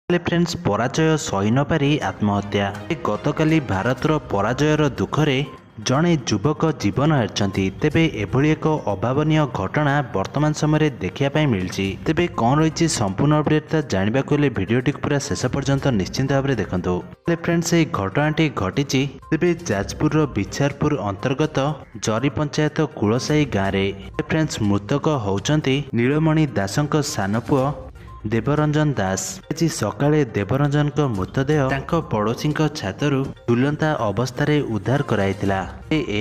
ହେଲେ ଫ୍ରେଣ୍ଡସ୍, ପରାଜୟ ସହି ନପାରି ଆତ୍ମହତ୍ୟା। ଗତକାଲି ଭାରତର ପରାଜୟର ଦୁଃଖରେ ଜଣେ ଯୁବକ ଜୀବନ ହାରିଛନ୍ତି। ତେବେ ଏଭଳି ଏକ ଅଭାବନୀୟ ଘଟଣା ବର୍ତ୍ତମାନ ସମୟରେ ଦେଖିବା ପାଇଁ ମିଳିଛି। ତେବେ କ'ଣ ରହିଛି ସମ୍ପୂର୍ଣ୍ଣ ଅପଡେଟ୍, ତା ଜାଣିବାକୁ ହେଲେ ଭିଡ଼ିଓଟିକୁ ପୁରା ଶେଷ ପର୍ଯ୍ୟନ୍ତ ନିଶ୍ଚିନ୍ତ ଭାବରେ ଦେଖନ୍ତୁ। ହେଲେ ଫ୍ରେଣ୍ଡସ୍, ଏହି ଘଟଣାଟି ଘଟିଛି ତେବେ ଯାଜପୁରର ବିଚାରପୁର ଅନ୍ତର୍ଗତ ଜରି ପଞ୍ଚାୟତ କୁଳସାହି ଗାଁରେ। ଫ୍ରେଣ୍ଡସ୍, ମୃତକ ହେଉଛନ୍ତି ନୀଳମଣି ଦାସଙ୍କ ସାନ ପୁଅ ଦେବରଞ୍ଜନ ଦାସ। ଆଜି ସକାଳେ ଦେବରଞ୍ଜନଙ୍କ ମୃତଦେହ ତାଙ୍କ ପଡ଼ୋଶୀଙ୍କ ଛାତରୁ ଝୁଲନ୍ତା ଅବସ୍ଥାରେ ଉଦ୍ଧାର କରାଯାଇଥିଲା।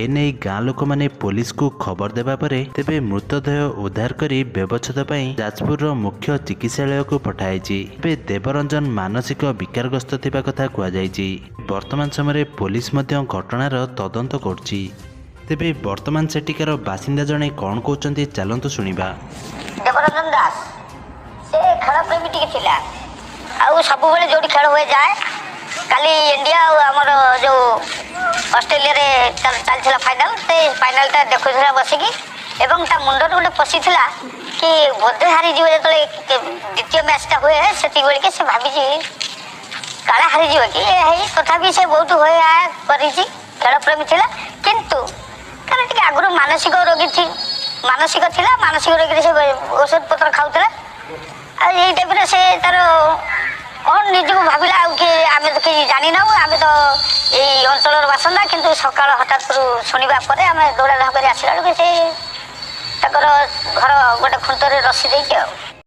ଏନେଇ ଗାଁ ଲୋକମାନେ ପୋଲିସକୁ ଖବର ଦେବା ପରେ ତେବେ ମୃତଦେହ ଉଦ୍ଧାର କରି ବ୍ୟବଚ୍ଛେଦ ପାଇଁ ଯାଜପୁରର ମୁଖ୍ୟ ଚିକିତ୍ସାଳୟକୁ ପଠାଯାଇଛି। ତେବେ ଦେବରଞ୍ଜନ ମାନସିକ ବିକାରଗ୍ରସ୍ତ ଥିବା କଥା କୁହାଯାଇଛି। ବର୍ତ୍ତମାନ ସମୟରେ ପୋଲିସ ମଧ୍ୟ ଘଟଣାର ତଦନ୍ତ କରୁଛି। ତେବେ ବର୍ତ୍ତମାନ ସେଠିକାର ବାସିନ୍ଦା ଜଣେ କ'ଣ କହୁଛନ୍ତି, ଚାଲନ୍ତୁ ଶୁଣିବା। ଦେବରଞ୍ଜନ ଦାସ ସେ ଖେଳ ପ୍ରେମୀ ଟିକେ ଥିଲା, ଆଉ ସବୁବେଳେ ଯୋଉଠି ଖେଳ ହୁଏ ଯାଏ। କାଲି ଇଣ୍ଡିଆ ଆଉ ଆମର ଯୋଉ ଅଷ୍ଟ୍ରେଲିଆରେ ଚାଲିଥିଲା ଫାଇନାଲ, ସେ ଫାଇନାଲଟା ଦେଖୁଥିଲା ବସିକି, ଏବଂ ତା ମୁଣ୍ଡରେ ଗୋଟେ ପଶିଥିଲା କି ବୋଧେ ହାରିଯିବ। ଯେତେବେଳେ ଦ୍ୱିତୀୟ ମ୍ୟାଚଟା ହୁଏ, ସେତିକି ବେଳିକି ସେ ଭାବିଛି କାଳେ ହାରିଯିବ କି ଏ ହେଇ। ତଥାପି ସେ ବହୁତ ହୋଇ କରିଛି। ଖେଳ ପ୍ରେମୀ ଥିଲା, କିନ୍ତୁ ତାର ଟିକେ ଆଗରୁ ମାନସିକ ରୋଗୀ ମାନସିକ ଥିଲା। ମାନସିକ ରୋଗୀରେ ସେ ଔଷଧ ପତ୍ର ଖାଉଥିଲା। ଆଉ ଏଇ ଟାଇପ୍ରେ ସେ ତାର କ'ଣ ନିଜକୁ ଭାବିଲା, ଆଉ କି ଆମେ ତ କିଛି ଜାଣିନାହୁଁ, ଆମେ ତ ଏଇ ଅଞ୍ଚଳର ବାସନ୍ଦା। କିନ୍ତୁ ସକାଳ ହଠାତ୍ ଶୁଣିବା ପରେ ଆମେ ଦୌଡ଼ା ଧାଁ କରି ଆସିଲା ବେଳକୁ ସେ ତାଙ୍କର ଘର ଗୋଟେ ଖୁଣ୍ଟରେ ରସି ଦେଇକି ଆଉ